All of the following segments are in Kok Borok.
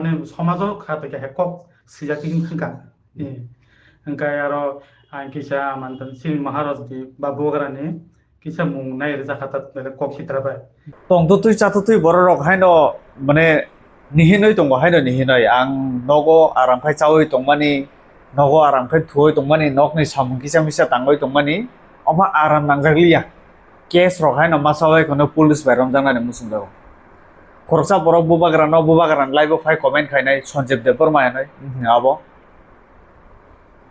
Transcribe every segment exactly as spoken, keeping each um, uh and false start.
Mane somajo kha to khe kok sijak wng thangkha. Eh, hwnkhe aro ang kisa mantan chini Maharaj di ba Bubagrani kisa mung nai rijak kha ta kok sitra bai. Tongtwtwi chatwtwi bororok haino mane nihinwi tongo, haino nihinwi ang nogo aram khai chaui tongmani, nogo aram khai thuoi tongmani, nokni samung kisa misa tangwi tongmani, omo aram nangjakliya. Case rok haino masa bai kheno police bai romjaknani muchungjago. Khoroksa borok Bubagrano, Bubagrani live o phai comment khainai Sanjib Debbarma hinwi, mhm, abo.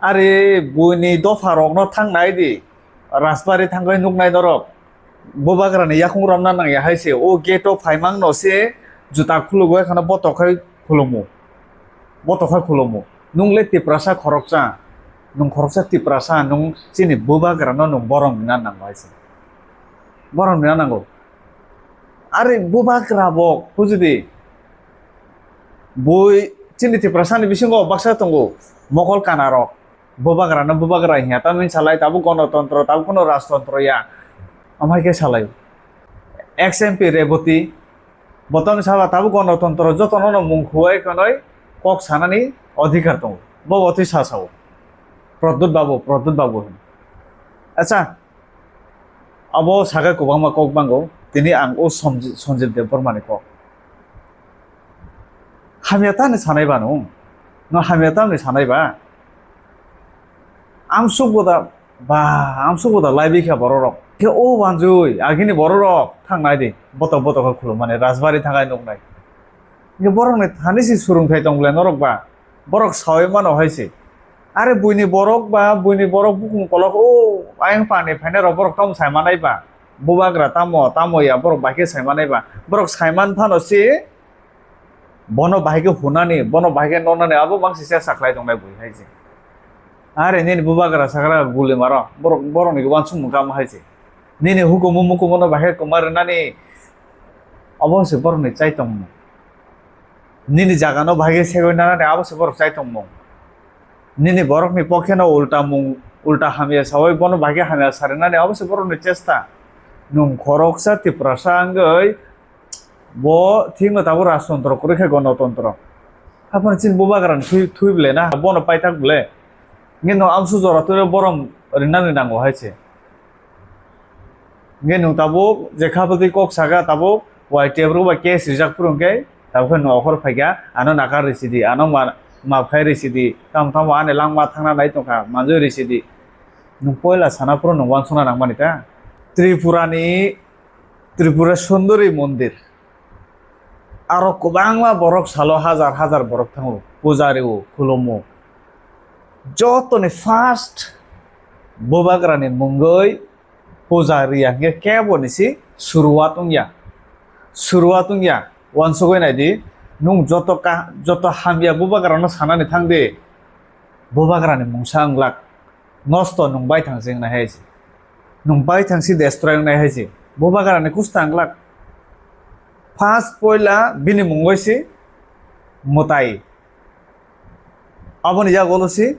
Are buini dopha rokno thangnai di, Rajbari thangwi nuknai norok. Bubagrani yakung romna nangya hai se, o gate o phaimang no se juta khulugwi kheno botok khai khulumu. Botok khai khulumu. Nung le Tiprasa khoroksa, nung khoroksa Tiprasa, nung chini Bubagrano nung borom rina nango hai se. Borom rina nango. Are Bubagra bo hujudi bui chini Tiprasani bisingo baksa tongo mokol kanarok. Bubagrano Bubagra hiya, tamni salai tabuk gonotontro, tabuk kono rajtontro ya. Amhai khe salai. Ex M P Reboti, botong saba tabuk gonotontro jotono no mung khuwai khwnwi kok sanani odhikar tongo. Bo botwi sa sao. Pradyut Babu, Pradyut Babu hwn. Acha, abo saga kwbangma kok bango. Tini ang o Somji-, Sanjib Debbarmani kok. Hamya tani sanai ba nung? No hamya tamni sanai ba? Amsuk boda, ba, amsuk boda laibi kha bororok. Khe o wanjui, agini bororok thangnai di. Botok botok khe khulumani, Rajbari thangai nuknai. Khe borokni thani si surungthai tong bwle norok ba? Borok saui mano hai se. Are buini borok ba, buini borok bukung kolok o ayang pani phainai rok borok tamo sai manai ba? Bubagra tamo, tamo ya borok bai khe sai manai ba? Borok sai man phano se bono bai khe hunani, bono bai khe nonani abo bangsi se saklai tongnai bui hai se. Are nini Bubagra sagra guli maro, borok, borokni uansukmung kamo hai se. Nini hukumu mukumu no bai khe kwma rwnani abo se borokni chai tongmung. Nini jagano bai khe segwi nanani abo se borok chai tongmung. Nini borokni pokhe no ulta mung, ulta hamya saui bono bai khe hamya sarinani abo se borokni chesta. Nung khoroksa Tiprasa wngwi bo thikno tabuk rajtontro kwrwi khe gonotontro. Haphano chini Bubagrani thui, thui bwle na bono paithak bwle. Nini no amsu jora twi borom rinani nango hai se. Hingke nwng tabuk je kha bwtwi kok saka tabuk Y T F rok bai case rijak phuru hingke tabuk khe nwng okhor phaikha, ano nakar risi di, ano ma, maphai risi di, tamo tamo ani langma thangna nai tongkha, manjui risi di. Nwng poila sana phuru nwng uansukna nangmani ta? Tripura ni, Tripura Sundori Mondir. Aro kwbangma borok salo hajar hajar borok thango, puja rio, khulumo. Jotoni first Bubagrani mungwi puja riya hwnkhe kebo ni si suruwat wngya. Suruwat wngya, uansugwi naidi, nwng joto ka-, joto hamya Bubagrano sanani thangdi, Bubagrani mungsa wnglak. Nosto nwng baithang se wngnai hai se. Nwng baithang se destroy wngnai hai se. Bubagrani kusta wnglak. First poila bini mungwi se mwtai. Aboni yagulo se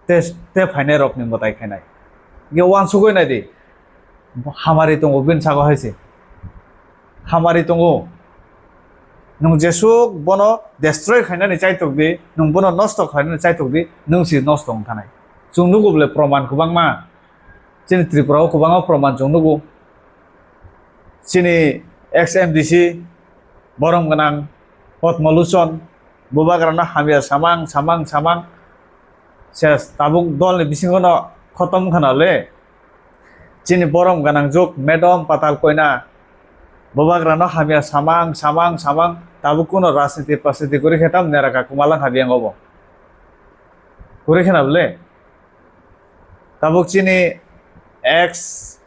te, te phainai rokni mwtai khainai. Ge uansugwi naidi. Hamari tongo bini sago hai se. Hamari tongo. Nwng jesuk bono destroy khainani chaitok di, nwng bono nosto khainani chaitok di, nwng si nosto wng thanai. Chwng nugo bole proman kwbangma. Chini Tripura o kwbangma proman chwng nugo. Chini ex M D C, borom gwnang, Padma Lochon, Bubagrano hamya samang, samang, samang. Ses, tabuk dolni bisingo no khotom khana le. Chini borom gwnang juk, madam Patal Koina. Bubagrano hamya samang, samang, samang. Tabuk kuno rajniti, prajniti kwrwi khe tam nera ka kumalang ha biyang obo. Kwrwi khena bole. Tabuk chini ex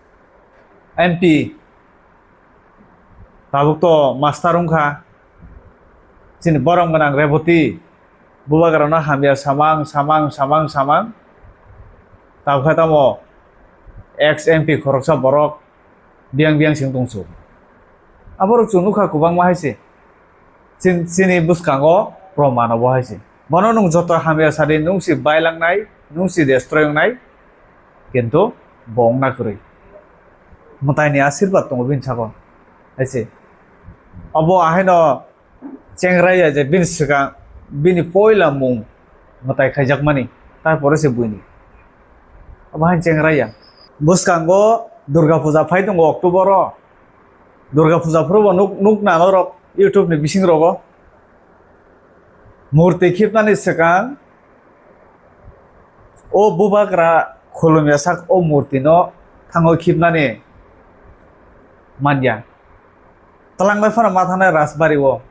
M P. Tabuk to master wngkha. Chini borom gwnang Reboti. Bubagrano hamya samang, samang, samang, samang. Tabuk khe tamo ex M P khoroksa borok biyang biyang sing tongsu. Aborok chwng nukha kwbangma hai se. Chin-, chini bwskango proman obo hai se. Bono nwng joto hamya sadi nwng si bailangnai, nwng si destroy wngnai, kintu bo wngna kwrwi. Mwtaini asirwad tongo bini sago. Hai se. Obo ahaino Chengraiya je bini swkang, bini poila mung mwtai khaijakmani, tarpore se buini. Abo hai chengraiya. Bwskango Durga Puja phai tongo October o. Durga Puja phuru bo nuk, nuk na norok YouTube ni bising rogo. Murti khibnani swkang o bubagra khulumya sak o murti no thango khibnani manya. Twlanglai phano ma thangnai Rajbari o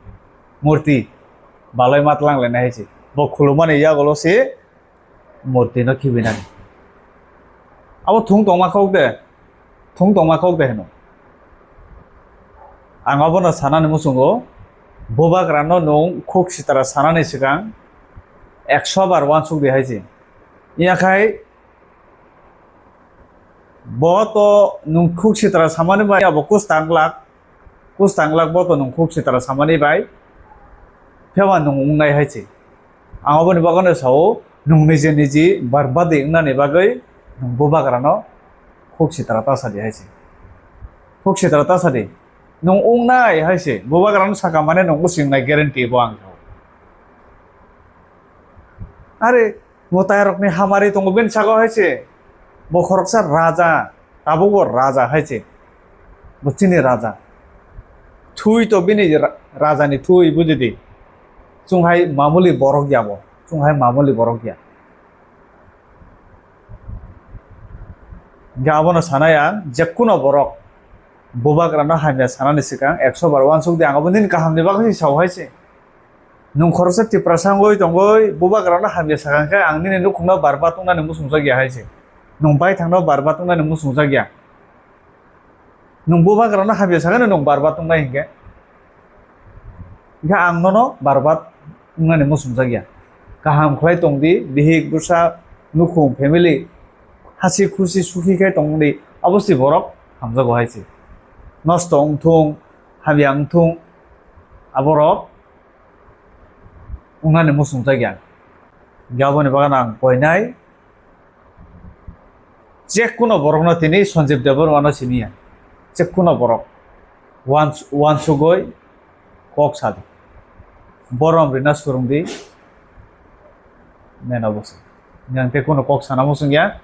murti balai ma twlang lainai hai se. Bo khulumani yagulo se murti no khibinani. Abo thung tongma kok de, thung tongma kok de hino. Ang abono sanani muchungo, bubagra no nwng khuk sitra sanani swkang ekso bar uansuk di hai se. Yakhai bo to nwng khuk sitra samani bai abo kustang glak, kustang glak bo to nwng khuk sitra samani bai phema nwng wngnai hai se. Ang aboni bagwi no sao, nwng niji niji barbadi wngnani bagwi nwng bubagrano khuk sitra ta sadi hai se. Khuk sitra ta sadi. Nwng wngnai hai se. Bubagrano saka mane nwng usingnai guarantee bo ang sao. Are, mwtairokni hamari tongo bini saka hai se. Bo khoroksa raja, tabukbo raja hai se. Bo chini raja. Thui to bini ra-, rajani thui, bujidi. Chwng hai mamuli borok ya bo. Chwng hai mamuli borok ya. Hingke abono sanai ang, jekkuno borok bubagrano hamya sanani swkang ekso bar uansuk di, ang abo nini kahamni bagwi sao hai se. Nwng khoroksa Tiprasa wngwi tongwi bubagrano hamya sakha khe ang nini nukhungno barbat wngnani muchungjak ya hai se. Nwng baithangno barbat wngnani muchungjak ya. Nwng bubagrano hamya sakha nwng barbat wngnai hinkhe. Hinkhe ang nono barbat wngnani muchungjak ya. Kaham khlai tong di, bihik bwsa, nukhung, family, hasi khusi sukhi khai tong di, abo se borok hamjago hai se. Nosto wngthung, hamya wngthung, aborok wngnani muchungjak ya. Hinkhe aboni bagwi ang koinai, jekkuno borokno tini Sanjeev Debbarmano siniya. Jekkuno borok uans-, uansugwi kok sadi. Borom rina surungdi. Meno bwswk. Yang tei kuno kok sana muchungya.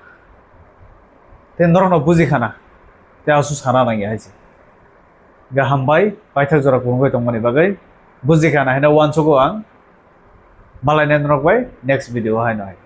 Tei norokno buji khana. Tei asu sana nangya hai se. Gaham bai paithak jora kubungwi tongmani bagwi buji khana hino uansugo ang. Malainai norok bai next video o haino hai.